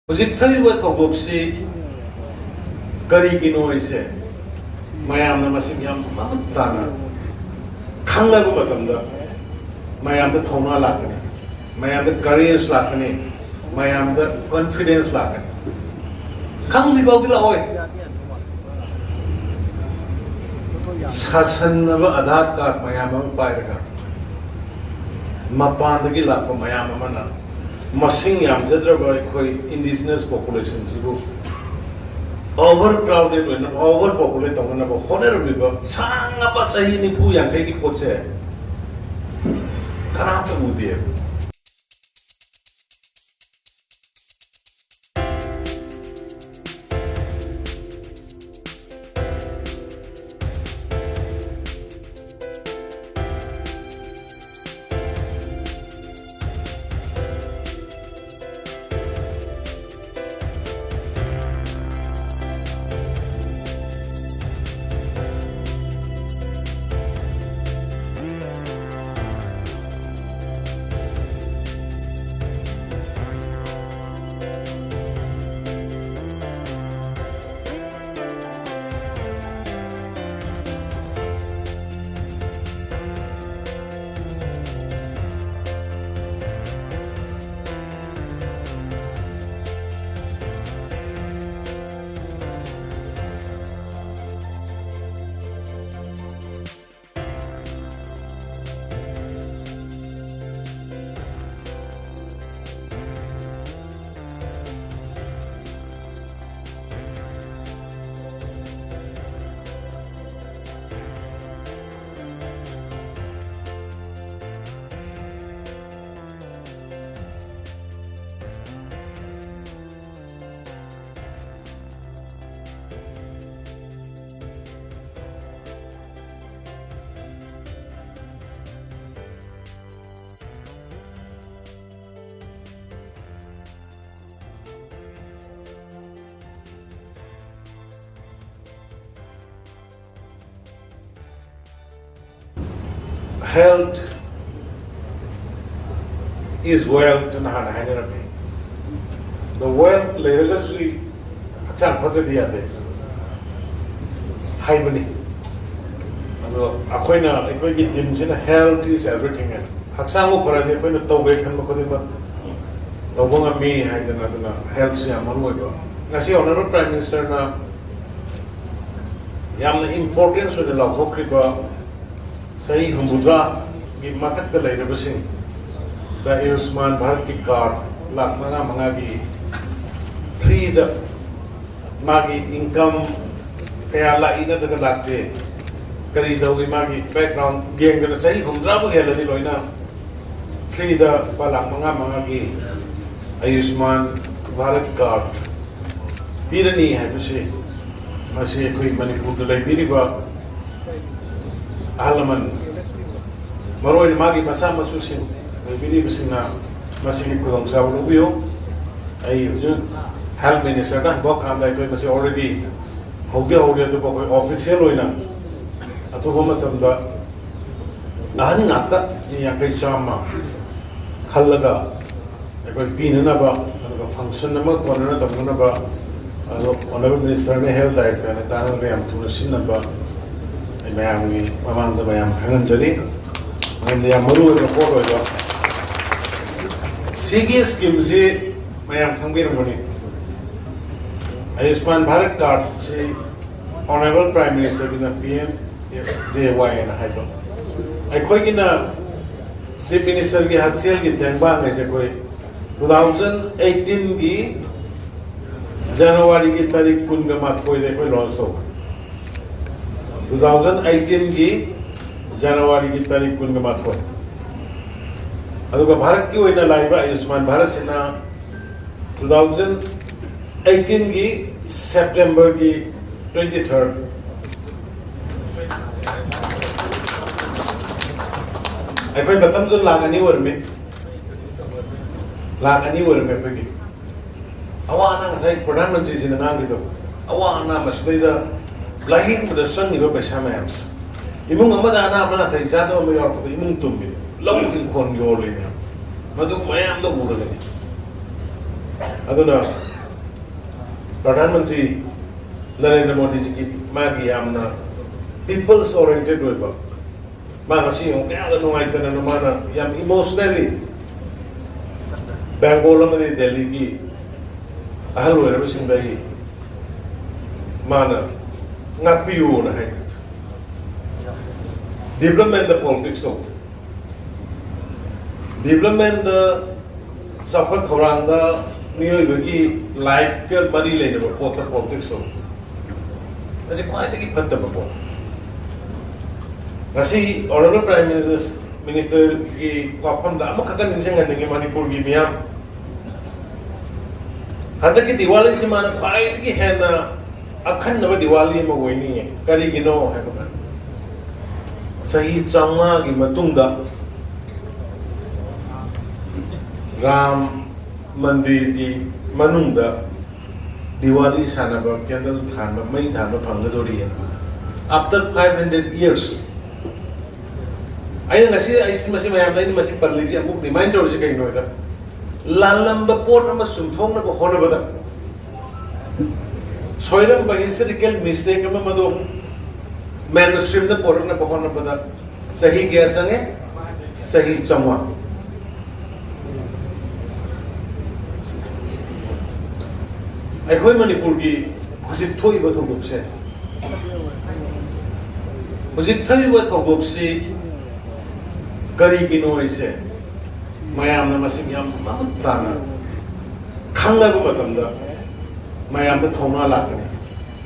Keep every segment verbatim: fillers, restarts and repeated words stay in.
ꯍꯧꯖꯤꯛ ꯊꯣꯛꯏꯕ ꯊꯧꯗꯣꯛꯁꯤ ꯀꯔꯤꯒꯤꯅꯣ ꯍꯥꯏꯁꯦ ꯃꯌꯥꯝꯅ ꯃꯁꯤꯡ ꯌꯥꯝ ꯃꯃꯨꯠ ꯇꯥꯅ ꯈꯪꯂꯕ ꯃꯇꯝꯗ ꯃꯌꯥꯝꯗ ꯊꯧꯅꯥ ꯂꯥꯛꯀꯅꯤ, ꯃꯌꯥꯝꯗ ꯀꯔꯦꯖ ꯂꯥꯛꯀꯅꯤ, ꯃꯌꯥꯝꯗ ꯀꯣꯟꯐꯤꯗꯦꯟꯁ ꯂꯥꯛꯀꯅꯤ꯫ ꯈꯪꯗ꯭ꯔꯤ ꯐꯥꯎꯗꯤ ꯂꯥꯛꯑꯣꯏ꯫ ꯁꯥꯁꯟꯅꯕ ꯑꯙꯥꯔ ꯀꯥꯔꯗ ꯃꯌꯥꯝ ꯑꯃ ꯄꯥꯏꯔꯒ ꯃꯄꯥꯟꯗꯒꯤ ꯂꯥꯛꯄ ꯃꯌꯥꯝ ꯑꯃꯅ ꯃꯁꯤꯡ ꯌꯥꯝꯖꯗ꯭ꯔꯕ ꯑꯩꯈꯣꯏ ꯏꯟꯗꯤꯖꯤꯅꯁ ꯄꯣꯄꯨꯂꯦꯁꯟꯁꯤꯕꯨ ꯑꯣꯚꯔ ꯀ꯭ꯔꯥꯎꯗꯦꯗ ꯑꯣꯏꯅ ꯑꯣꯚꯔ ꯄꯣꯄꯨꯂꯦꯠ ꯇꯧꯅꯅꯕ ꯍꯣꯠꯅꯔꯝꯃꯤꯕ ꯁꯥꯡꯉꯕ ꯆꯍꯤ ꯅꯤꯐꯨ ꯌꯥꯡꯈꯩꯒꯤ ꯄꯣꯠꯁꯦ ꯀꯅꯥꯝꯇ ꯎꯗꯦꯕ꯫ Health is wealth ꯅ ꯍꯥꯟꯅ ꯍꯥꯏꯅꯔꯝꯃꯤ꯫ The wealth ꯂꯩꯔꯒꯁꯨ ꯍꯛꯆꯥꯡ ꯐꯠꯇ꯭ꯔꯗꯤ ꯌꯥꯗꯦ ꯍꯥꯏꯕꯅꯤ꯫ ꯑꯗꯣ ꯑꯩꯈꯣꯏꯅ, ꯑꯩꯈꯣꯏꯒꯤ ꯇꯤꯝꯁꯤꯅ "Health is everything" ꯍꯥꯏꯅ, ꯍꯛꯆꯥꯡꯕꯨ ꯐꯔꯗꯤ ꯑꯩꯈꯣꯏꯅ ꯇꯧꯒꯦ ꯈꯟꯕ ꯈꯨꯗꯤꯡꯃꯛ ꯇꯧꯕ ꯉꯝꯃꯤ ꯍꯥꯏꯗꯅ, ꯑꯗꯨꯅ health ꯁꯤ ꯌꯥꯝ ꯃꯔꯨ ꯑꯣꯏꯕ꯫ ꯉꯁꯤ Honourable Prime Ministerꯅ ꯌꯥꯝꯅ importance ꯑꯣꯏꯅ ꯂꯥꯎꯊꯣꯛꯈ꯭ꯔꯤꯕ ꯆꯍꯤ ꯍꯨꯝꯐꯨꯇꯔꯥꯒꯤ ꯃꯊꯛꯇ ꯂꯩꯔꯕꯁꯤꯡꯗ ꯑꯌꯨꯁꯃꯥꯟ ꯚꯥꯔꯠꯀꯤ card ꯂꯥꯈ ꯃꯉꯥ ꯃꯉꯥꯒꯤ freeꯗ, ꯃꯥꯒꯤ income ꯀꯌꯥ ꯂꯥꯛꯏ ꯅꯠꯇ꯭ꯔꯒ ꯂꯥꯛꯇꯦ, ꯀꯔꯤ ꯇꯧꯏ, ꯃꯥꯒꯤ background ꯌꯦꯡꯗꯅ, ꯆꯍꯤ ꯍꯨꯝꯐꯨꯇꯔꯥꯕꯨ ꯍꯦꯜꯂꯗꯤ ꯂꯣꯏꯅ freeꯗ ꯂꯨꯄꯥ ꯂꯥꯈ ꯃꯉꯥ ꯃꯉꯥꯒꯤ ꯑꯌꯨꯁꯃꯥꯟ ꯚꯥꯔꯠ card ꯄꯤꯔꯅꯤ ꯍꯥꯏꯕꯁꯤ, ꯃꯁꯤ ꯑꯩꯈꯣꯏ ꯃꯅꯤꯄꯨꯔꯗ ꯂꯩꯕꯤꯔꯤꯕ ꯑꯍꯜ ꯂꯃꯟ, ꯃꯔꯨꯑꯣꯏꯅ ꯃꯥꯒꯤ ꯃꯆꯥ ꯃꯁꯨꯁꯤꯡ ꯑꯣꯏꯕꯤꯔꯤꯕꯁꯤꯡꯅ ꯃꯁꯤꯒꯤ ꯈꯨꯗꯣꯡꯆꯥꯕ ꯂꯧꯕꯤꯌꯨ꯫ ꯑꯩ ꯍꯧꯖꯤꯛ health ministerꯗ ꯍꯪꯕ ꯀꯥꯟꯗ, ꯑꯩꯈꯣꯏ ꯃꯁꯤ already ꯍꯧꯗꯤ ꯍꯧꯔꯦ, ꯑꯗꯨꯕꯨ ꯑꯩꯈꯣꯏ official ꯑꯣꯏꯅ ꯑꯊꯨꯕ ꯃꯇꯝꯗ ꯑꯍꯟ ꯉꯥꯛꯇ, ꯃꯤ ꯌꯥꯡꯈꯩ ꯆꯥꯝꯃ ꯈꯜꯂꯒ ꯑꯩꯈꯣꯏ ꯄꯤꯅꯅꯕ, ꯑꯗꯨꯒ function ꯑꯃ ꯀꯣꯟꯅꯅ ꯇꯧꯅꯅꯕ, ꯑꯗꯣ Honourable Ministerꯅ, Health Directorꯅ ꯇꯥꯟꯅꯔꯒ ꯌꯥꯝ ꯊꯨꯅ ꯁꯤꯟꯅꯕ ꯑꯩ ꯃꯌꯥꯝꯒꯤ ꯃꯃꯥꯡꯗ ꯃꯌꯥꯝ ꯈꯪꯍꯟꯖꯔꯤ꯫ ꯃꯔꯝꯗꯤ ꯌꯥꯝ ꯃꯔꯨ ꯑꯣꯏꯕ ꯄꯣꯠ ꯑꯣꯏꯕ ꯁꯤꯒꯤ schemeꯁꯤ ꯃꯌꯥꯝ ꯈꯪꯕꯤꯔꯝꯒꯅꯤ꯫ ꯑꯌꯨꯁꯃꯥꯟ Bharat cardꯁꯤ Honourable Prime Ministerꯒꯤꯅ P M J Y ꯍꯥꯏꯅ ꯍꯥꯏꯕ, ꯑꯩꯈꯣꯏꯒꯤꯅ Chief Ministerꯒꯤ ꯍꯛꯁꯦꯜꯒꯤ ꯇꯦꯡꯕꯥꯡ ꯍꯥꯏꯁꯦ ꯑꯩꯈꯣꯏ two thousand eighteenꯒꯤ Januaryꯒꯤ ꯇꯥꯔꯤꯛ ꯀꯨꯟꯒ ꯃꯥꯊꯣꯏꯗ ꯑꯩꯈꯣꯏ launch ꯇꯧꯕ꯫ Two thousand eighteenꯒꯤ Januaryꯒꯤ ꯇꯥꯔꯤꯛ ꯀꯨꯟꯒ ꯃꯥꯊꯣꯏ꯫ ꯑꯗꯨꯒ ꯚꯥꯔꯠꯀꯤ ꯑꯣꯏꯅ ꯂꯥꯛꯏꯕ ꯑꯌꯨꯁꯃꯥꯟ ꯚꯥꯔꯠꯁꯤꯅ two thousand eighteenꯒꯤ Septemberꯒꯤ twenty third꯫ ꯑꯩꯈꯣꯏ ꯃꯇꯝꯗꯨꯗ ꯂꯥꯛ ꯑꯅꯤ ꯑꯣꯏꯔꯝꯃꯤ꯫ ꯂꯥꯛ ꯑꯅꯤ ꯑꯣꯏꯔꯝꯃꯤ ꯑꯩꯈꯣꯏꯒꯤ꯫ ꯑꯋꯥ ꯑꯅꯥ, ꯉꯁꯥꯏ ꯄ꯭ꯔꯙꯥꯟ ꯃꯟꯇ꯭ꯔꯤꯁꯤꯅ ꯉꯥꯡꯈꯤꯗꯣ, ꯑꯋꯥ ꯑꯅꯥ ꯃꯁꯤꯗꯩꯗ ꯂꯥꯏꯌꯦꯡꯕꯗ ꯆꯪꯉꯤꯕ ꯄꯩꯁꯥ ꯃꯌꯥꯝꯁꯦ, ꯏꯃꯨꯡ ꯑꯃꯗ ꯑꯅꯥ ꯑꯃ ꯅꯥꯊꯩ ꯆꯥꯗꯕ ꯑꯃ ꯌꯥꯎꯔꯛꯄꯗ ꯏꯃꯨꯡ ꯇꯨꯝꯃꯤ, ꯂꯧ ꯏꯪꯈꯣꯜ ꯌꯣꯜꯂꯤꯅꯦ꯫ ꯃꯗꯨ ꯃꯌꯥꯝꯗꯣ ꯎꯔꯒꯅꯤ꯫ ꯑꯗꯨꯅ ꯄ꯭ꯔꯙꯥꯟ ꯃꯟꯇ꯭ꯔꯤ ꯅꯔꯦꯟꯗ꯭ꯔ ꯃꯣꯗꯤꯖꯤꯒꯤ ꯃꯥꯒꯤ ꯌꯥꯝꯅ ꯄꯤꯄꯜꯁ ꯑꯣꯔꯤꯌꯦꯟꯇꯦꯗ ꯑꯣꯏꯕ, ꯃꯥ ꯉꯁꯤ ꯑꯃꯨꯛ ꯀꯌꯥꯗ ꯅꯨꯡꯉꯥꯏꯇꯅ ꯃꯥꯅ ꯌꯥꯝ ꯏꯃꯣꯁꯅꯦꯜꯂꯤ ꯕꯦꯡꯒꯣꯜ ꯑꯃꯗꯤ ꯗꯦꯜꯂꯤꯒꯤ ꯑꯍꯜ ꯑꯣꯏꯔꯕꯁꯤꯡꯗ ꯑꯩ ꯃꯥꯅ ꯉꯥꯛꯄꯤꯌꯨꯅ ꯍꯥꯏꯕꯗꯣ꯫ ꯗꯤꯕ꯭ꯂꯞꯃꯦꯟꯗ ꯄꯣꯂꯤꯇꯤꯛꯁ ꯇꯧꯕ, ꯗꯤꯕ꯭ꯂꯞꯃꯦꯟꯗ, ꯆꯥꯎꯈꯠ ꯊꯧꯔꯥꯡꯗ ꯃꯤꯑꯣꯏꯕꯒꯤ ꯂꯥꯏꯐꯀ ꯃꯔꯤ ꯂꯩꯅꯕ ꯄꯣꯠꯇ ꯄꯣꯂꯤꯇꯤꯛꯁ ꯇꯧꯕ, ꯃꯁꯤ ꯈ꯭ꯋꯥꯏꯗꯒꯤ ꯐꯠꯇꯕ ꯄꯣꯠ꯫ ꯉꯁꯤ ꯑꯣꯅꯔꯦꯕꯜ ꯄ꯭ꯔꯥꯏꯝ ꯃꯤꯅꯤꯁꯇꯔ, ꯃꯤꯅꯤꯁꯇꯔꯒꯤ ꯋꯥꯐꯝꯗ ꯑꯃꯈꯛꯇ ꯅꯤꯡꯁꯤꯡꯍꯟꯅꯤꯡꯉꯤ ꯃꯅꯤꯄꯨꯔꯒꯤ ꯃꯤꯌꯥꯝ꯫ ꯍꯟꯗꯛꯀꯤ ꯗꯤꯋꯥꯂꯤꯁꯤ ꯃꯥꯅ ꯈ꯭ꯋꯥꯏꯗꯒꯤ ꯍꯦꯟꯅ ꯑꯈꯟꯅꯕ ꯗꯤꯋꯥꯂꯤ ꯑꯃ ꯑꯣꯏꯅꯤꯌꯦ꯫ ꯀꯔꯤꯒꯤꯅꯣ ꯍꯥꯏꯕ ꯀꯥꯟꯗ, ꯆꯍꯤ ꯆꯥꯝꯃꯉꯥꯒꯤ ꯃꯇꯨꯡꯗ ꯔꯥꯝ ꯃꯟꯗꯤꯔꯒꯤ ꯃꯅꯨꯡꯗ ꯗꯤꯋꯥꯂꯤ ꯁꯥꯟꯅꯕ, ꯀꯦꯟꯗꯜ ꯊꯥꯟꯕ, ꯃꯩ ꯊꯥꯟꯕ ꯐꯪꯒꯗꯧꯔꯤ꯫ After five hundred years꯫ ꯑꯩꯅ ꯉꯁꯤ, ꯑꯩ ꯃꯁꯤ ꯃꯌꯥꯝꯗ ꯑꯩꯅ ꯃꯁꯤ ꯄꯜꯂꯤꯁꯦ, ꯑꯃꯨꯛ ꯔꯤꯃꯥꯏꯟ ꯇꯧꯔꯤꯁꯦ ꯀꯩꯒꯤꯅꯣ ꯍꯥꯏꯗ, ꯂꯥꯜꯂꯝꯕ ꯄꯣꯠ ꯑꯃ ꯆꯨꯝꯊꯣꯛꯅꯕ ꯍꯣꯠꯅꯕꯗ, ꯁꯣꯏꯔꯝꯕ ꯍꯤꯁꯇꯣꯔꯤꯀꯦꯜ ꯃꯤꯁꯇꯦꯛ ꯑꯃ ꯃꯗꯨ ꯃꯦꯟ ꯁ꯭ꯇ꯭ꯔꯤꯝꯗ ꯄꯣꯔꯛꯅꯕ ꯍꯣꯠꯅꯕꯗ ꯆꯍꯤ ꯀꯌꯥ ꯆꯪꯉꯦ? ꯆꯍꯤ ꯆꯥꯝꯃꯉꯥ꯫ ꯑꯩꯈꯣꯏ ꯃꯅꯤꯄꯨꯔꯒꯤ ꯍꯧꯖꯤꯛ ꯊꯣꯛꯏꯕ ꯊꯧꯗꯣꯛꯁꯦ, ꯍꯧꯖꯤꯛ ꯊꯣꯛꯏꯕ ꯊꯧꯗꯣꯛꯁꯤ ꯀꯔꯤꯒꯤꯅꯣ ꯍꯥꯏꯁꯦ ꯃꯌꯥꯝꯅ ꯃꯁꯤꯡ ꯌꯥꯝ ꯃꯃꯨꯠ ꯇꯥꯅ ꯈꯪꯂꯕ ꯃꯇꯝꯗ ꯃꯌꯥꯝꯗ ꯊꯧꯅꯥ ꯂꯥꯛꯀꯅꯤ,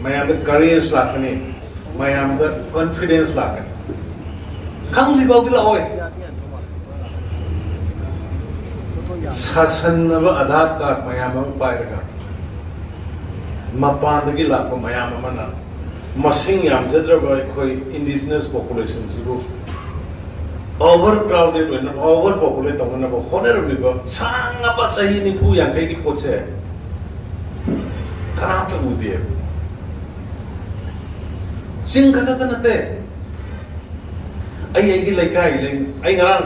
ꯃꯌꯥꯝꯗ ꯀꯔꯦꯖ ꯂꯥꯛꯀꯅꯤ, ꯃꯌꯥꯝꯗ ꯀꯣꯟꯐꯤꯗꯦꯟꯁ ꯂꯥꯛꯀꯅꯤ꯫ ꯈꯪꯗ꯭ꯔꯤ ꯐꯥꯎꯗꯤ ꯂꯥꯛꯑꯣꯏ꯫ ꯁꯥꯁꯟꯅꯕ ꯑꯙꯥꯔ ꯀꯥꯔꯗ ꯃꯌꯥꯝ ꯑꯃ ꯄꯥꯏꯔꯒ ꯃꯄꯥꯟꯗꯒꯤ ꯂꯥꯛꯄ ꯃꯌꯥꯝ ꯑꯃꯅ ꯃꯁꯤꯡ ꯌꯥꯝꯖꯗ꯭ꯔꯕ ꯑꯩꯈꯣꯏ ꯏꯟꯗꯤꯖꯤꯅꯁ ꯄꯣꯄꯨꯂꯦꯁꯟꯁꯤꯕꯨ ꯑꯣꯚꯔ ꯀ꯭ꯔꯥꯎꯗꯦꯗ ꯑꯣꯏꯅ, ꯑꯣꯚꯔ ꯄꯣꯄꯨꯂꯦꯠ ꯇꯧꯅꯅꯕ ꯍꯣꯠꯅꯔꯝꯃꯤꯕ ꯁꯥꯡꯉꯕ ꯆꯍꯤ ꯅꯤꯐꯨ ꯌꯥꯡꯈꯩꯒꯤ ꯄꯣꯠꯁꯦ ꯀꯅꯥꯝꯇ ꯎꯗꯦꯕ꯫ ꯆꯤꯡ ꯈꯛꯇꯗ ꯅꯠꯇꯦ, ꯑꯩ ꯑꯩꯒꯤ ꯂꯩꯀꯥꯏ ꯂꯩ, ꯑꯩ ꯉꯔꯥꯡ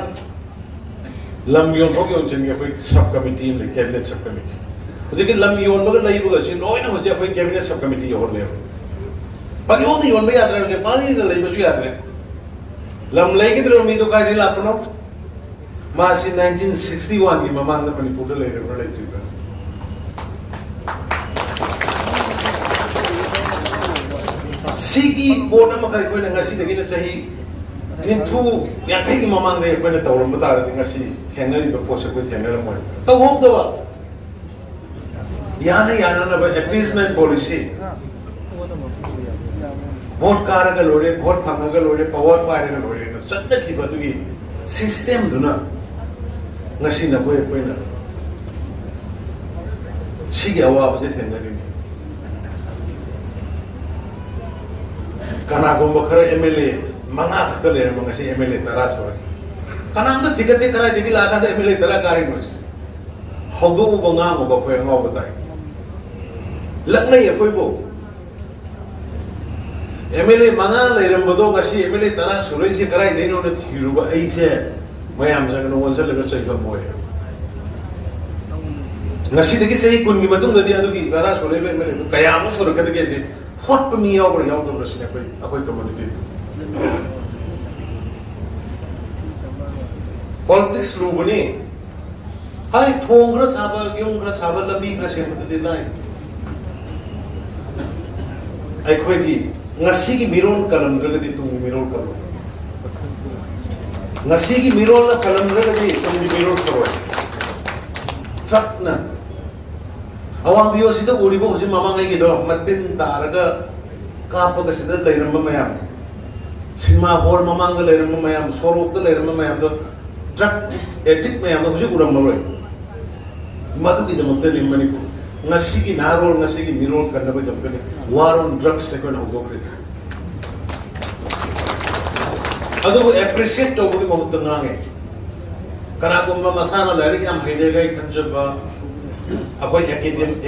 ꯂꯝ ꯌꯣꯟꯊꯣꯛ ꯌꯣꯟꯁꯤꯟꯒꯤ ꯑꯩꯈꯣꯏ ꯁꯕ ꯀꯃꯤꯇꯤ ꯑꯃ ꯂꯩ, ꯀꯦꯕꯤꯅꯦꯠ ꯁꯕ ꯀꯃꯤꯇꯤ꯫ ꯍꯧꯖꯤꯛꯀꯤ ꯂꯝ ꯌꯣꯟꯕꯒ ꯂꯩꯕꯒꯁꯤ ꯂꯣꯏꯅ ꯍꯧꯖꯤꯛ ꯑꯩꯈꯣꯏ ꯀꯦꯕꯤꯅꯦꯠ ꯁꯕ ꯀꯃꯤꯇꯤ ꯌꯧꯍꯜꯂꯦꯕ꯫ ꯄꯪꯌꯣꯟꯗ ꯌꯣꯟꯕ ꯌꯥꯗ꯭ꯔꯦ, ꯍꯧꯖꯤꯛ ꯄꯪꯂꯩꯗ ꯂꯩꯕꯁꯨ ꯌꯥꯗ꯭ꯔꯦ꯫ ꯂꯝ ꯂꯩꯒꯗꯧꯔꯤꯕ ꯃꯤꯗꯣ ꯀꯥꯏꯗꯒꯤ ꯂꯥꯛꯄꯅꯣ? ꯃꯥꯁꯤ ꯅꯥꯏꯟꯇꯤꯟ ꯁꯤꯛꯁꯇꯤ ꯋꯥꯟꯒꯤ ꯃꯃꯥꯡꯗ ꯃꯅꯤꯄꯨꯔꯗ ꯂꯩꯔꯕ꯭ꯔꯥ ꯂꯩꯇ꯭ꯔꯤꯕ꯭ꯔꯥ? ꯁꯤꯒꯤ ꯄꯣꯠ ꯑꯃꯈꯛ ꯑꯩꯈꯣꯏꯅ ꯉꯁꯤꯗꯒꯤꯅ ꯆꯍꯤ ꯅꯤꯐꯨ, ꯌꯥꯡꯈꯩꯒꯤ ꯃꯃꯥꯡꯗ ꯑꯩꯈꯣꯏꯅ ꯇꯧꯔꯝꯕ ꯇꯥꯔꯗꯤ ꯉꯁꯤ ꯊꯦꯡꯅꯔꯤꯕ ꯄꯣꯠꯁꯦ ꯑꯩꯈꯣꯏ ꯊꯦꯡꯅꯔꯝꯃꯣꯏ꯫ ꯇꯧꯍꯧꯗꯕ, ꯌꯥꯅ ꯌꯥꯅꯅꯕ appeasement policy, ꯚꯣꯠ ꯀꯥꯔꯒ ꯂꯣꯏꯔꯦ, ꯚꯣꯠ ꯐꯪꯉꯒ ꯂꯣꯏꯔꯦ, ꯄꯋꯥꯔ ꯄꯥꯏꯔꯒ ꯂꯣꯏꯔꯦꯅ ꯆꯠꯅꯈꯤꯕ ꯑꯗꯨꯒꯤ ꯁꯤꯁꯇꯦꯝꯗꯨꯅ ꯉꯁꯤ ꯅꯈꯣꯏ ꯑꯩꯈꯣꯏꯅ ꯁꯤꯒꯤ ꯑꯋꯥꯕꯁꯦ ꯊꯦꯡꯅꯔꯤꯅꯤ꯫ ꯀꯅꯥꯒꯨꯝꯕ ꯈꯔ ꯑꯦꯝ ꯑꯦꯜ ꯑꯦ ꯃꯉꯥ ꯈꯛꯇ ꯂꯩꯔꯝꯕ ꯉꯁꯤ ꯑꯦꯝ ꯑꯦꯜ ꯑꯦ ꯇꯔꯥ ꯁꯨꯔꯦ꯫ ꯀꯅꯥꯝꯇ ꯊꯤꯒꯠꯇꯦ, ꯀꯗꯥꯏꯗꯒꯤ ꯂꯥꯛꯀꯥꯟꯗ ꯑꯦꯝ ꯑꯦꯜ ꯑꯦ ꯇꯔꯥ ꯀꯥꯔꯤꯅꯣ? ꯍꯧꯗꯣꯛꯎꯕ, ꯉꯥꯡꯉꯨꯕ ꯑꯩꯈꯣꯏ ꯑꯉꯥꯎꯕ ꯇꯥꯏ꯫ ꯂꯛꯅꯩ ꯑꯩꯈꯣꯏꯕꯨ꯫ ꯑꯦꯝ ꯑꯦꯜ ꯑꯦ ꯃꯉꯥ ꯂꯩꯔꯝꯕꯗꯣ ꯉꯁꯤ ꯑꯦꯝ ꯑꯦꯜ ꯑꯦ ꯇꯔꯥ ꯁꯨꯔꯛꯏꯁꯦ ꯀꯗꯥꯏꯗꯩꯅꯣꯅ ꯊꯤꯔꯨꯕ ꯑꯩꯁꯦ ꯃꯌꯥꯝ ꯆꯪꯗꯅ ꯑꯣꯟꯁꯤꯜꯂꯒ ꯆꯩꯐꯝ ꯑꯣꯏꯔꯦ꯫ ꯉꯁꯤꯗꯒꯤ ꯆꯍꯤ ꯀꯨꯟꯒꯤ ꯃꯇꯨꯡꯗꯗꯤ ꯑꯗꯨꯒꯤ ꯇꯔꯥ ꯁꯨꯔꯛꯏꯕ ꯑꯦꯝ ꯑꯦꯜ ꯑꯦꯗꯨ ꯀꯌꯥꯃꯨꯛ ꯁꯨꯔꯛꯀꯗꯒꯦ? ꯍꯣꯠꯄ ꯃꯤ ꯌꯥꯎꯕ꯭ꯔꯥ ꯌꯥꯎꯗꯕ꯭ꯔꯥ ꯁꯤꯅꯤ ꯑꯩꯈꯣꯏ, ꯑꯩꯈꯣꯏ ꯀꯝꯃꯨꯅꯤꯇꯤꯗ꯫ ꯄꯣꯂꯤꯇꯤꯛꯁ ꯂꯨꯕꯅꯤ꯫ ꯍꯥꯏ, ꯊꯣꯡ ꯈꯔ ꯁꯥꯕ, ꯌꯨꯝ ꯈꯔ ꯁꯥꯕ, ꯂꯝꯕꯤ ꯈꯔ ꯁꯦꯝꯕꯗꯨꯗꯤ ꯂꯥꯏ꯫ ꯑꯩꯈꯣꯏꯒꯤ ꯉꯁꯤꯒꯤ ꯃꯤꯔꯣꯜ ꯀꯜꯂꯝꯗ꯭ꯔꯒꯗꯤ ꯇꯨꯡꯒꯤ ꯃꯤꯔꯣꯜ ꯀꯜꯂꯣꯏ꯫ ꯉꯁꯤꯒꯤ ꯃꯤꯔꯣꯜꯅ ꯀꯜꯂꯝꯗ꯭ꯔꯒꯗꯤ ꯇꯨꯡꯒꯤ ꯃꯤꯔꯣꯜ ꯀꯜꯂꯣꯏ꯫ ꯇ꯭ꯔꯛꯅ ꯑꯋꯥꯡ ꯚꯤꯌꯣꯁꯤꯗ ꯎꯔꯤꯕ ꯍꯧꯖꯤꯛ ꯃꯃꯥꯡꯉꯩꯒꯤꯗꯣ ꯃꯇꯤꯟ ꯇꯥꯔꯒ ꯀꯥꯞꯄꯒ ꯁꯤꯗ ꯂꯩꯔꯝꯕ ꯃꯌꯥꯝ, ꯁꯤꯅꯦꯃꯥ ꯍꯣꯜ ꯃꯃꯥꯡꯗ ꯂꯩꯔꯝꯕ ꯃꯌꯥꯝ, ꯁꯣꯔꯣꯛꯇ ꯂꯩꯔꯝꯕ ꯃꯌꯥꯝꯗꯣ, ꯗ꯭ꯔꯒ ꯑꯦꯗꯤꯛ ꯃꯌꯥꯝꯗꯣ ꯍꯧꯖꯤꯛ ꯎꯔꯝꯃꯔꯣꯏ꯫ ꯃꯗꯨꯒꯤꯗꯃꯛꯇꯅꯤ ꯃꯅꯤꯄꯨꯔ ꯉꯁꯤꯒꯤ ꯅꯍꯥꯔꯣꯜ, ꯉꯁꯤꯒꯤ ꯃꯤꯔꯣꯜ ꯀꯟꯅꯕꯒꯤꯗꯃꯛꯇꯅꯤ ꯋꯥꯔ ꯑꯣꯟ ꯗ꯭ꯔꯒꯁ ꯑꯩꯈꯣꯏꯅ ꯍꯧꯗꯣꯛꯈ꯭ꯔꯤꯗꯣ꯫ ꯑꯗꯨꯕꯨ ꯑꯦꯄ꯭ꯔꯤꯁꯤꯌꯦꯠ ꯇꯧꯕꯒꯤ ꯃꯍꯨꯠꯇ ꯉꯥꯡꯉꯦ꯫ ꯀꯅꯥꯒꯨꯝꯕ ꯃꯁꯥꯅ ꯂꯥꯏꯔꯤꯛ ꯌꯥꯝ ꯍꯩꯔꯦꯒ ꯑꯩ ꯈꯟꯖꯕ, ꯑꯩꯈꯣꯏ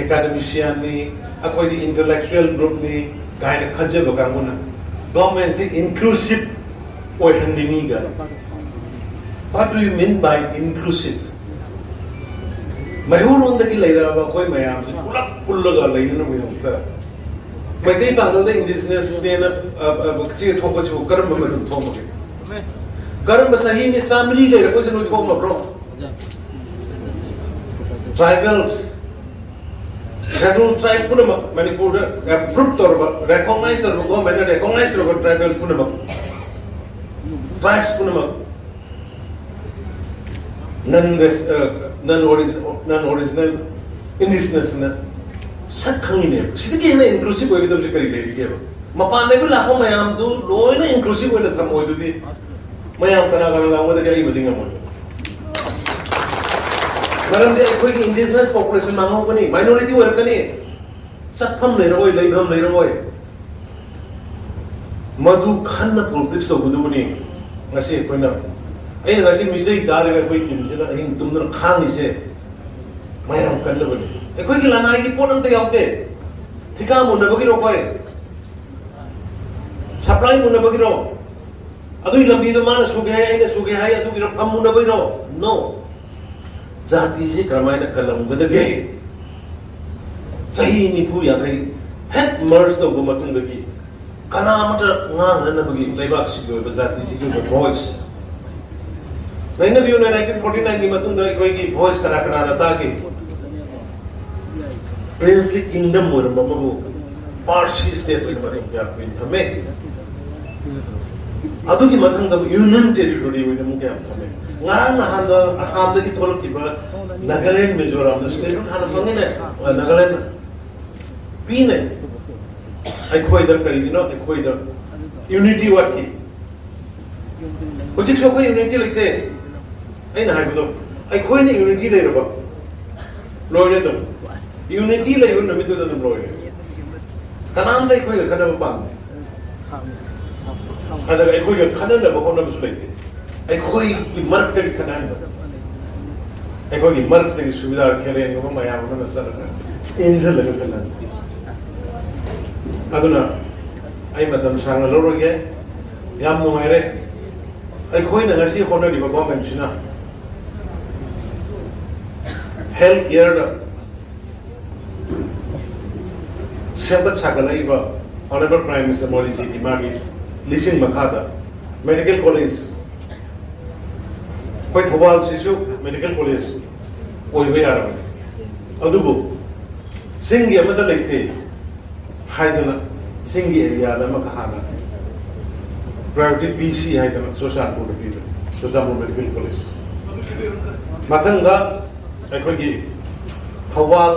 ꯑꯦꯀꯥꯗꯦꯃꯤꯁꯤꯌꯥꯟꯅꯤ, ꯑꯩꯈꯣꯏꯗꯤ ꯏꯟꯇꯦꯂꯦꯛꯆꯨꯋꯦꯜ ꯒ꯭ꯔꯨꯞꯅꯤ ꯀꯥꯏꯅ ꯈꯟꯖꯕ ꯀꯥꯡꯕꯨꯅ ꯒꯣꯔꯃꯦꯟꯁꯤ inclusive ꯑꯣꯏꯍꯟꯅꯤꯡꯉꯤꯒ꯫ What do you mean by inclusive? ꯃꯩꯍꯧꯔꯣꯟꯗꯒꯤ ꯂꯩꯔꯛꯑꯕ ꯑꯩꯈꯣꯏ ꯃꯌꯥꯝꯁꯤ ꯄꯨꯂꯞ ꯄꯨꯜꯂꯒ ꯂꯩꯅꯅꯕꯒꯤꯗꯃꯛꯇ ꯃꯩꯇꯩ ꯄꯥꯉꯜꯗ ꯏꯟꯗꯤꯖꯤꯅꯁꯅꯦꯅ ꯆꯦ ꯊꯣꯛꯄꯁꯤꯕꯨ ꯀꯔꯝꯕ ꯃꯇꯝ ꯊꯣꯛꯑꯝꯃꯒꯦ? ꯀꯔꯝꯕ ꯆꯍꯤꯅꯤ? ꯆꯥꯃꯔꯤ ꯂꯩꯔꯛꯄꯁꯤ ꯅꯣꯏ ꯊꯣꯛꯑꯝꯃꯕ꯭ꯔꯣ? ꯇ꯭ꯔꯥꯏꯕꯦꯜ, ꯁꯦꯗꯨꯜ ꯇ꯭ꯔꯥꯏꯕ ꯄꯨꯝꯅꯃꯛ ꯃꯅꯤꯄꯨꯔꯗ ꯑꯦꯄ꯭ꯔꯨꯞ ꯇꯧꯔꯕ, ꯔꯦꯀꯣꯒꯅꯥꯏꯖ ꯇꯧꯔꯕ, ꯒꯣꯔꯃꯦꯟꯅ ꯔꯦꯀꯣꯒꯅꯥꯏꯖ ꯇꯧꯔꯕ ꯇ꯭ꯔꯥꯏꯕꯦꯜ ꯄꯨꯝꯅꯃꯛ, ꯇ꯭ꯔꯥꯏꯕꯁ ꯄꯨꯝꯅꯃꯛ, ꯅꯟ, ꯅꯟ ꯅꯟ ꯑꯣꯔꯤꯖꯤꯅꯦꯜ ꯏꯟꯗꯤꯖꯤꯅꯁꯅ ꯁꯛ ꯈꯪꯉꯤꯅꯦꯕ꯫ ꯁꯤꯗꯒꯤ ꯍꯦꯟꯅ ꯏꯟꯀ꯭ꯂꯨꯁꯤꯚ ꯑꯣꯏꯒꯗꯕꯁꯦ ꯀꯔꯤ ꯂꯩꯔꯤꯒꯦꯕ? ꯃꯄꯥꯟꯗꯒꯤ ꯂꯥꯛꯄ ꯃꯌꯥꯝꯗꯨ ꯂꯣꯏꯅ ꯏꯟꯀ꯭ꯂꯨꯁꯤꯚ ꯑꯣꯏꯅ ꯊꯝꯃꯣꯏꯗꯨꯗꯤ ꯃꯌꯥꯝ ꯀꯅꯥ ꯀꯅꯥ ꯉꯥꯡꯕꯗꯒꯤ ꯑꯩ ꯃꯇꯦꯡ ꯉꯝꯃꯣꯏ꯫ ꯃꯔꯝꯗꯤ ꯑꯩꯈꯣꯏꯒꯤ ꯏꯟꯗꯤꯖꯤꯅꯁ ꯄꯣꯄꯨꯂꯦꯁꯟ ꯃꯥꯡꯍꯧꯒꯅꯤ, ꯃꯥꯏꯅꯣꯔꯤꯇꯤ ꯑꯣꯏꯔꯛꯀꯅꯤ, ꯆꯠꯐꯝ ꯂꯩꯔꯛꯑꯣꯏ, ꯂꯩꯐꯝ ꯂꯩꯔꯛꯑꯣꯏ꯫ ꯃꯗꯨ ꯈꯟꯅ ꯄꯣꯂꯤꯇꯤꯛꯁ ꯇꯧꯒꯗꯕꯅꯤ꯫ ꯉꯁꯤ ꯑꯩꯈꯣꯏꯅ, ꯑꯩꯅ ꯉꯁꯤ ꯃꯤꯁꯩ ꯇꯥꯔꯒ ꯑꯩꯈꯣꯏ ꯇꯤꯝꯁꯤꯅ ꯑꯍꯤꯡ ꯇꯨꯝꯗꯅ ꯈꯥꯡꯉꯤꯁꯦ ꯃꯌꯥꯝ ꯀꯟꯅꯕꯅꯤ꯫ ꯑꯩꯈꯣꯏꯒꯤ ꯂꯅꯥꯏꯒꯤ ꯄꯣꯠ ꯑꯝꯇ ꯌꯥꯎꯗꯦ꯫ ꯊꯤꯀꯥ ꯃꯨꯟꯅꯕꯒꯤꯔꯣ ꯑꯩꯈꯣꯏ? ꯁꯄ꯭ꯂꯥꯏ ꯃꯨꯟꯅꯕꯒꯤꯔꯣ? ꯑꯗꯨꯒꯤ ꯂꯝꯕꯤꯗꯣ ꯃꯥꯅ ꯁꯨꯒꯦ ꯍꯥꯏ, ꯑꯩꯅ ꯁꯨꯒꯦ ꯍꯥꯏ, ꯑꯗꯨꯒꯤꯔꯣ? ꯐꯝ ꯃꯨꯟꯅꯕꯒꯤꯔꯣ? ꯅꯣ꯫ ꯖꯥꯇꯤꯁꯤ ꯀꯔꯝꯍꯥꯏꯅ ꯀꯜꯂꯝꯒꯗꯒꯦ? ꯆꯍꯤ ꯅꯤꯐꯨ ꯌꯥꯡꯈꯩ ꯍꯦꯛ ꯃꯔꯖ ꯇꯧꯕ ꯃꯇꯨꯡꯗꯒꯤ ꯀꯅꯥ ꯑꯃꯠꯇ ꯉꯥꯡꯅꯅꯕꯒꯤ ꯂꯩꯕꯥꯛꯁꯤꯒꯤ ꯑꯣꯏꯕ ꯖꯥꯇꯤꯁꯤꯒꯤ ꯑꯣꯏꯕ ꯚꯣꯏꯁ ꯂꯩꯅꯕꯤꯌꯨꯅꯦ꯫ ꯅꯥꯏꯟꯇꯤꯟ ꯐꯣꯔꯇꯤ ꯅꯥꯏꯟꯒꯤ ꯃꯇꯨꯡꯗ ꯑꯩꯈꯣꯏꯒꯤ ꯚꯣꯏꯁ ꯀꯅꯥ ꯀꯅꯥꯅ ꯇꯥꯒꯦ? ꯄ꯭ꯔꯤꯟꯁꯂꯤ ꯀꯤꯡꯗꯝ ꯑꯣꯏꯔꯝꯕ ꯑꯃꯕꯨ ꯄꯥꯔꯁꯤ ꯁ꯭ꯇꯦꯠ ꯑꯣꯏꯅ ꯃꯇꯝ ꯀꯌꯥ ꯀꯨꯏꯅ ꯊꯝꯃꯦ꯫ ꯑꯗꯨꯒꯤ ꯃꯊꯪꯗ ꯌꯨꯅꯤꯌꯟ ꯇꯦꯔꯤꯇꯣꯔꯤ ꯑꯣꯏꯅ ꯑꯃꯨꯛ ꯀꯌꯥ ꯊꯝꯃꯦ꯫ ꯉꯔꯥꯡ ꯅꯍꯥꯟꯗ ꯑꯁꯥꯝꯗꯒꯤ ꯊꯣꯛꯂꯛꯈꯤꯕ ꯅꯥꯒꯥꯂꯦꯟ, ꯃꯤꯖꯣꯔꯥꯝꯗ ꯁ꯭ꯇꯦꯠꯍꯨꯗ ꯍꯥꯟꯅ ꯐꯪꯉꯤꯅꯦ, ꯑ, ꯅꯥꯒꯥꯂꯦꯟꯗ ꯄꯤꯅꯦ꯫ ꯑꯩꯈꯣꯏꯗ ꯀꯔꯤꯒꯤꯅꯣ? ꯑꯩꯈꯣꯏꯗ ꯌꯨꯅꯤꯇꯤ ꯋꯥꯠꯈꯤ꯫ ꯍꯧꯖꯤꯛꯁꯨ ꯑꯩꯈꯣꯏ ꯌꯨꯅꯤꯇꯤ ꯂꯩꯇꯦ꯫ ꯑꯩꯅ ꯍꯥꯏꯕꯗꯣ, ꯑꯩꯈꯣꯏꯅ ꯌꯨꯅꯤꯇꯤ ꯂꯩꯔꯕ ꯂꯣꯏꯔꯦ ꯑꯗꯨꯝ꯫ ꯌꯨꯅꯤꯇꯤ ꯂꯩꯕ ꯅꯨꯃꯤꯠꯇꯨꯗ ꯑꯗꯨꯝ ꯂꯣꯏꯔꯦ꯫ ꯀꯅꯥꯝꯇ ꯑꯩꯈꯣꯏꯒ ꯈꯠꯅꯕ ꯄꯥꯝꯗꯦ꯫ ꯑꯗꯨꯒ ꯑꯩꯈꯣꯏꯒ ꯈꯠꯅꯅꯕ ꯍꯣꯠꯅꯕꯁꯨ ꯂꯩꯇꯦ꯫ ꯑꯩꯈꯣꯏꯒꯤ ꯃꯔꯛꯇꯒꯤ ꯈꯠꯅꯍꯟꯕ, ꯑꯩꯈꯣꯏꯒꯤ ꯃꯔꯛꯇꯒꯤ ꯁꯨꯕꯤꯗꯥꯔ ꯈꯦꯂꯦꯟꯒꯨꯝꯕ ꯃꯌꯥꯝ ꯑꯃꯅ ꯆꯠꯂꯒ ꯏꯟꯁꯤꯜꯂꯒ ꯈꯠꯅꯍꯟꯕ꯫ ꯑꯗꯨꯅ ꯑꯩ ꯃꯇꯝ ꯁꯥꯡꯅ ꯂꯧꯔꯣꯏꯒꯦ꯫ ꯌꯥꯝ ꯅꯨꯡꯉꯥꯏꯔꯦ꯫ ꯑꯩꯈꯣꯏꯅ ꯉꯁꯤ ꯍꯣꯠꯅꯔꯤꯕ ꯒꯣꯔꯃꯦꯟꯁꯤꯅ ꯍꯦꯜꯊ ꯀꯤꯌꯔꯗ ꯁꯦꯝꯒꯠ ꯁꯥꯒꯠꯂꯛꯏꯕ ꯑꯣꯅꯔꯦꯕꯜ ꯄ꯭ꯔꯥꯏꯝ ꯃꯤꯅꯤꯁꯇꯔ ꯃꯣꯗꯤꯖꯤꯒꯤ ꯃꯥꯒꯤ ꯂꯤꯁꯤꯡ ꯃꯈꯥꯗ ꯃꯦꯗꯤꯀꯦꯜ ꯀꯣꯂꯦꯖ, ꯑꯩꯈꯣꯏ ꯊꯧꯕꯥꯜꯁꯤꯁꯨ ꯃꯦꯗꯤꯀꯦꯜ ꯀꯣꯂꯦꯖ ꯑꯣꯏꯕ ꯌꯥꯔꯕꯅꯤ꯫ ꯑꯗꯨꯕꯨ ꯆꯤꯡꯒꯤ ꯑꯃꯠꯇ ꯂꯩꯇꯦ ꯍꯥꯏꯗꯅ ꯆꯤꯡꯒꯤ ꯑꯦꯔꯤꯌꯥꯗ ꯑꯃꯈꯛ ꯍꯥꯟꯅ ꯄ꯭ꯔꯥꯏꯌꯣꯔꯤꯇꯤ ꯄꯤꯁꯤ ꯍꯥꯏꯗꯅ ꯆꯨꯔꯆꯥꯟꯄꯨꯔꯗ ꯄꯤꯕꯅꯤ, ꯆꯨꯔꯆꯥꯟꯄꯨꯔ ꯃꯦꯗꯤꯀꯦꯜ ꯀꯣꯂꯦꯖ꯫ ꯃꯊꯪꯗ ꯑꯩꯈꯣꯏꯒꯤ ꯊꯧꯕꯥꯜ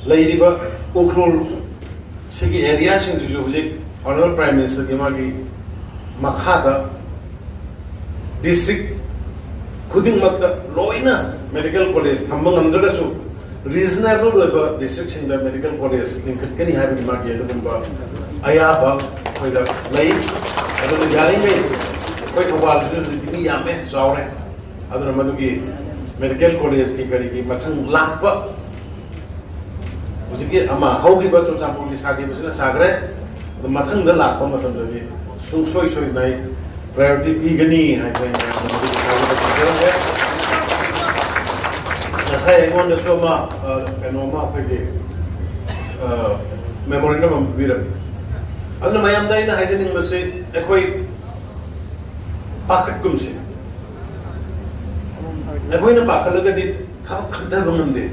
ꯂꯩꯔꯤꯕ ꯎꯈ꯭ꯔꯨꯜ ꯁꯤꯒꯤ ꯑꯦꯔꯤꯌꯥꯁꯤꯡꯁꯤꯁꯨ ꯍꯧꯖꯤꯛ ꯑꯣꯅꯔꯦꯕꯜ ꯄ꯭ꯔꯥꯏꯝ ꯃꯤꯅꯤꯁꯇꯔꯒꯤ ꯃꯥꯒꯤ ꯃꯈꯥꯗ ꯗꯤꯁꯇ꯭ꯔꯤꯛ ꯈꯨꯗꯤꯡꯃꯛꯇ ꯂꯣꯏꯅ ꯃꯦꯗꯤꯀꯦꯜ ꯀꯣꯂꯦꯖ ꯊꯝꯕ ꯉꯝꯗ꯭ꯔꯒꯁꯨ ꯔꯤꯖꯅꯦꯕꯜ ꯑꯣꯏꯕ ꯗꯤꯁꯇ꯭ꯔꯤꯛꯁꯤꯡꯗ ꯃꯦꯗꯤꯀꯦꯜ ꯀꯣꯂꯦꯖ ꯂꯤꯡꯈꯠꯀꯅꯤ ꯍꯥꯏꯕꯒꯤ ꯃꯥꯒꯤ ꯑꯗꯨꯒꯨꯝꯕ ꯑꯌꯥꯕ ꯑꯩꯈꯣꯏꯗ ꯂꯩ꯫ ꯑꯗꯨꯅ ꯌꯥꯔꯤꯉꯩ ꯑꯩꯈꯣꯏ ꯊꯧꯕꯥꯜꯁꯤꯁꯨ ꯍꯧꯖꯤꯛꯇꯤ ꯃꯤ ꯌꯥꯝꯃꯦ, ꯆꯥꯎꯔꯦ꯫ ꯑꯗꯨꯅ ꯃꯗꯨꯒꯤ ꯃꯦꯗꯤꯀꯦꯜ ꯀꯣꯂꯦꯖꯀꯤ ꯀꯔꯤꯒꯤ ꯃꯊꯪ ꯂꯥꯛꯄ ꯍꯧꯖꯤꯛꯀꯤ ꯑꯃ ꯍꯧꯈꯤꯕ ꯆꯨꯔꯆꯥꯟꯄꯨꯔꯒꯤ ꯁꯥꯈꯤꯕꯁꯤꯅ ꯁꯥꯈ꯭ꯔꯦ꯫ ꯑꯗꯣ ꯃꯊꯪꯗ ꯂꯥꯛꯄ ꯃꯇꯝꯗꯗꯤ ꯁꯨꯡꯁꯣꯏ ꯁꯣꯏꯗꯅ ꯑꯩ ꯄ꯭ꯔꯥꯏꯌꯣꯔꯤꯇꯤ ꯄꯤꯒꯅꯤ ꯍꯥꯏꯕ ꯑꯩꯅ ꯃꯌꯥꯝꯗ ꯃꯗꯨꯒꯤ ꯊꯥꯖꯕ ꯊꯝꯖꯔꯝꯒꯦ꯫ ꯉꯁꯥꯏ ꯑꯩꯉꯣꯟꯗꯁꯨ ꯑꯃ, ꯑ, ꯀꯩꯅꯣꯝꯃ ꯑꯩꯈꯣꯏꯒꯤ, ꯑ, ꯃꯦꯃꯣꯔꯦꯟꯗꯝ ꯑꯃ ꯄꯤꯕꯤꯔꯝꯃꯤ꯫ ꯑꯗꯨꯅ ꯃꯌꯥꯝꯗ ꯑꯩꯅ ꯍꯥꯏꯖꯅꯤꯡꯕꯁꯤ ꯑꯩꯈꯣꯏ ꯄꯥꯈꯠꯀꯨꯝꯁꯤ꯫ ꯑꯩꯈꯣꯏꯅ ꯄꯥꯈꯠꯂꯒꯗꯤ ꯊꯕꯛ ꯈꯟꯊꯕ ꯉꯝꯗꯦ,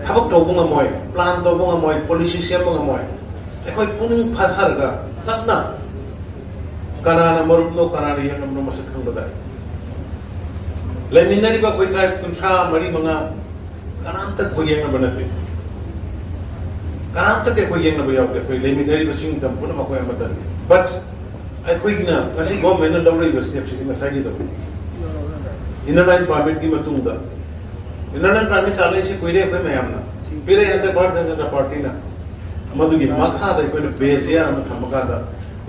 ꯊꯕꯛ ꯇꯧꯕ ꯉꯝꯃꯣꯏ, ꯄ꯭ꯂꯥꯟ ꯇꯧꯕ ꯉꯝꯃꯣꯏ, ꯄꯣꯂꯤꯁꯤ ꯁꯦꯝꯕ ꯉꯝꯃꯣꯏ꯫ ꯑꯩꯈꯣꯏ ꯄꯨꯛꯅꯤꯡ ꯐꯥꯊꯔꯒ ꯇꯞꯅ ꯀꯅꯥꯅ ꯃꯔꯨꯞꯅꯣ, ꯀꯅꯥꯅ ꯌꯦꯛꯅꯕꯅꯣ ꯃꯁꯛ ꯈꯪꯕ ꯇꯥꯏ꯫ ꯂꯩꯃꯤꯟꯅꯔꯤꯕ ꯑꯩꯈꯣꯏ ꯇ꯭ꯔꯥꯏꯕ ꯀꯨꯟꯊ꯭ꯔꯥ ꯃꯔꯤ ꯃꯉꯥ ꯀꯅꯥꯝꯇ ꯑꯩꯈꯣꯏ ꯌꯦꯛꯅꯕ ꯅꯠꯇꯦ꯫ ꯀꯅꯥꯝꯇꯒ ꯑꯩꯈꯣꯏ ꯌꯦꯛꯅꯕ ꯌꯥꯎꯗꯦ꯫ ꯑꯩꯈꯣꯏ ꯂꯩꯃꯤꯟꯅꯔꯤꯕ ꯆꯤꯡ ꯇꯝ ꯄꯨꯝꯅꯃꯛ ꯑꯩꯈꯣꯏ ꯑꯃꯠꯇꯅꯤ꯫ But ꯑꯩꯈꯣꯏꯒꯤꯅ ꯉꯁꯤ ꯒꯣꯔꯃꯦꯟꯅ ꯂꯧꯔꯛꯏꯕ ꯁ꯭ꯇꯦꯞꯁꯤꯗꯤ ꯉꯁꯥꯏꯒꯤꯗꯣ, ꯏꯟꯅꯔ ꯂꯥꯏꯟ ꯄꯥꯔꯃꯤꯠꯀꯤ ꯃꯇꯨꯡꯗ, ꯏꯟꯅꯔ ꯂꯥꯏꯟ ꯄꯥꯔꯃꯤꯠ ꯇꯥꯟꯅꯔꯤꯁꯤ ꯀꯨꯏꯔꯦ ꯑꯩꯈꯣꯏ ꯃꯌꯥꯝꯅ, ꯄꯤꯔꯛꯑꯦ ꯍꯟꯗꯛ ꯚꯥꯔꯠ ꯖꯅꯇꯥ ꯄꯥꯔꯇꯤꯅ꯫ ꯃꯗꯨꯒꯤ ꯃꯈꯥꯗ ꯑꯩꯈꯣꯏꯅ ꯕꯦꯁ ꯑꯃ ꯊꯝꯃꯀꯥꯟꯗ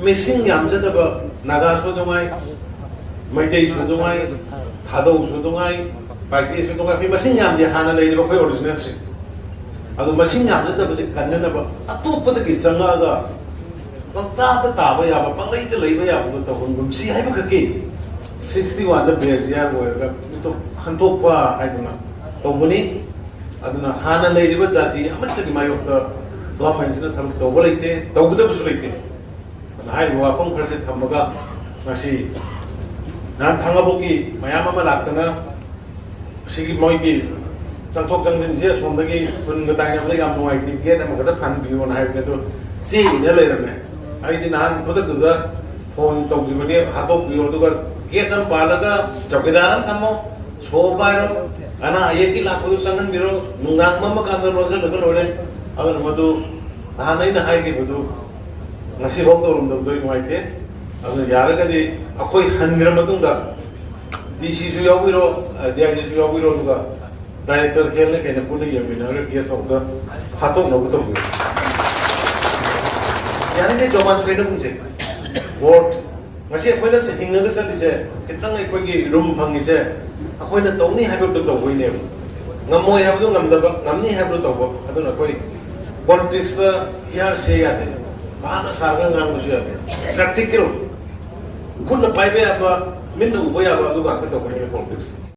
ꯃꯤꯁꯤꯡ ꯌꯥꯝꯖꯗꯕ ꯅꯥꯒꯥꯁꯨ ꯑꯗꯨ ꯉꯥꯏ, ꯃꯩꯇꯩꯁꯨ ꯑꯗꯨ ꯉꯥꯏ, ꯊꯥꯗꯧꯁꯨ ꯑꯗꯨ ꯉꯥꯏ, ꯄꯥꯏꯀꯦꯁꯨ ꯑꯗꯨ ꯉꯥꯏ, ꯑꯩꯈꯣꯏ ꯃꯁꯤꯡ ꯌꯥꯝꯗꯦ ꯍꯥꯟꯅ ꯂꯩꯔꯤꯕ ꯑꯩꯈꯣꯏ ꯑꯣꯔꯤꯖꯤꯅꯦꯜꯁꯦ꯫ ꯑꯗꯣ ꯃꯁꯤꯡ ꯌꯥꯝꯖꯗꯕꯁꯦ ꯀꯟꯅꯅꯕ ꯑꯇꯣꯞꯄꯗꯒꯤ ꯆꯪꯉꯛꯑꯒ ꯄꯪꯇꯥꯗ ꯇꯥꯕ ꯌꯥꯕ, ꯄꯪꯂꯩꯗ ꯂꯩꯕ ꯌꯥꯕꯗꯣ ꯇꯧꯍꯟꯒꯨꯝꯁꯤ ꯍꯥꯏꯕꯈꯛꯀꯤ ꯁꯤꯛꯁꯇꯤ ꯋꯥꯟꯗ ꯕꯦꯁ ꯌꯥꯔ ꯑꯣꯏꯔꯒ ꯃꯤꯇꯣꯞ ꯈꯟꯗꯣꯛꯄ ꯍꯥꯏꯗꯅ ꯇꯧꯕꯅꯤ꯫ ꯑꯗꯨꯅ ꯍꯥꯟꯅ ꯂꯩꯔꯤꯕ ꯖꯥꯇꯤ ꯑꯃꯠꯇꯒꯤ ꯃꯥꯌꯣꯛꯇ ꯒꯣꯔꯃꯦꯟꯁꯤꯅ ꯊꯕꯛ ꯇꯧꯕ ꯂꯩꯇꯦ, ꯇꯧꯒꯗꯕꯁꯨ ꯂꯩꯇꯦ꯫ ꯑꯗꯨꯅ ꯍꯥꯏꯔꯤꯕ ꯋꯥꯐꯝ ꯈꯔꯁꯦ ꯊꯝꯃꯒ ꯉꯁꯤ ꯅꯍꯥꯟ ꯈꯥꯡꯉꯕꯣꯛꯀꯤ ꯃꯌꯥꯝ ꯑꯃ ꯂꯥꯛꯇꯅ ꯁꯤꯒꯤ ꯃꯣꯏꯒꯤ ꯆꯪꯊꯣꯛ ꯆꯪꯁꯤꯟꯁꯦ ꯑꯁꯣꯝꯗꯒꯤ ꯈꯨꯟꯒ ꯇꯥꯏꯅꯕꯗ ꯌꯥꯝ ꯅꯨꯡꯉꯥꯏꯇꯦ, ꯒꯦꯠ ꯑꯃꯈꯛꯇ ꯐꯟꯕꯤꯌꯣꯅ ꯍꯥꯏꯕꯅꯦ, ꯑꯗꯣ ꯆꯦ ꯏꯅ ꯂꯩꯔꯝꯃꯦ꯫ ꯑꯩꯗꯤ ꯅꯍꯥꯟ ꯈꯨꯗꯛꯇꯨꯗ ꯐꯣꯟ ꯇꯧꯈꯤꯕꯅꯦ, ꯍꯥꯠꯇꯣꯛꯄꯤꯌꯣ, ꯑꯗꯨꯒ ꯒꯦꯠ ꯑꯃ ꯄꯥꯜꯂꯒ ꯆꯧꯀꯤꯗꯥꯔ ꯑꯃ ꯊꯝꯃꯣ, ꯁꯣ ꯄꯥꯏꯔꯣ, ꯑꯅꯥ ꯑꯌꯦꯛꯀꯤ ꯂꯥꯛꯄꯗꯨ ꯆꯪꯍꯟꯕꯤꯔꯣ, ꯅꯨꯡꯗꯥꯡ ꯃꯝꯃꯀꯥꯟꯗ ꯂꯣꯟꯁꯤꯜꯂꯒ ꯂꯣꯏꯔꯦ꯫ ꯑꯗꯨꯅ ꯃꯗꯨ ꯅꯍꯥꯟ ꯑꯩꯅ ꯍꯥꯏꯈꯤꯕꯗꯨ ꯉꯁꯤꯐꯥꯎ ꯇꯧꯔꯝꯗꯕꯗꯣ ꯑꯩ ꯅꯨꯡꯉꯥꯏꯇꯦ꯫ ꯑꯗꯨꯅ ꯌꯥꯔꯒꯗꯤ ꯑꯩꯈꯣꯏ ꯍꯟꯈ꯭ꯔ ꯃꯇꯨꯡꯗ ꯗꯤ ꯁꯤꯁꯨ ꯌꯥꯎꯕꯤꯔꯣ, ꯗꯤ ꯑꯥꯏ ꯖꯤꯁꯨ ꯌꯥꯎꯕꯤꯔꯣ, ꯑꯗꯨꯒ ꯗꯥꯏꯔꯦꯛꯇꯔ ꯍꯦꯜꯅ ꯀꯩꯅ ꯄꯨꯟꯅ ꯌꯦꯡꯃꯤꯟꯅꯔꯒ ꯒꯦꯠ ꯐꯥꯎꯗ ꯐꯥꯠꯇꯣꯛꯅꯕ ꯇꯧꯕꯤꯌꯨ꯫ ꯌꯥꯔꯤꯈꯩ ꯖꯣꯕꯥꯟ ꯁꯣꯏꯅꯒꯨꯝꯁꯦ꯫ ꯚꯣꯠ ꯉꯁꯤ ꯑꯩꯈꯣꯏꯅ ꯁꯤ ꯍꯤꯡꯉꯒ ꯆꯠꯂꯤꯁꯦ, ꯈꯤꯇꯪ ꯑꯩꯈꯣꯏꯒꯤ ꯔꯨꯝ ꯐꯪꯉꯤꯁꯦ ꯑꯩꯈꯣꯏꯅ ꯇꯧꯅꯤ ꯍꯥꯏꯕꯗꯨ ꯇꯧꯕꯩꯅꯦꯕ꯫ ꯉꯝꯃꯣꯏ ꯍꯥꯏꯕꯗꯨ ꯉꯝꯗꯕ, ꯉꯝꯅꯤ ꯍꯥꯏꯕꯗꯨ ꯇꯧꯕ꯫ ꯑꯗꯨꯅ ꯑꯩꯈꯣꯏ ꯄꯣꯂꯤꯇꯤꯛꯁꯇ ꯍꯤꯌꯥꯔꯁꯦ ꯌꯥꯗꯦ, ꯚꯥꯞꯅ ꯁꯥꯔꯒ ꯉꯥꯡꯕꯁꯨ ꯌꯥꯗꯦ꯫ ꯄ꯭ꯔꯦꯛꯇꯤꯀꯦꯜ, ꯈꯨꯠꯅ ꯄꯥꯏꯕ ꯌꯥꯕ, ꯃꯤꯠꯅ ꯎꯕ ꯌꯥꯕ, ꯑꯗꯨ ꯉꯥꯛꯇ ꯇꯧꯒꯗꯕꯅꯤ ꯄꯣꯂꯤꯇꯤꯛꯁ꯫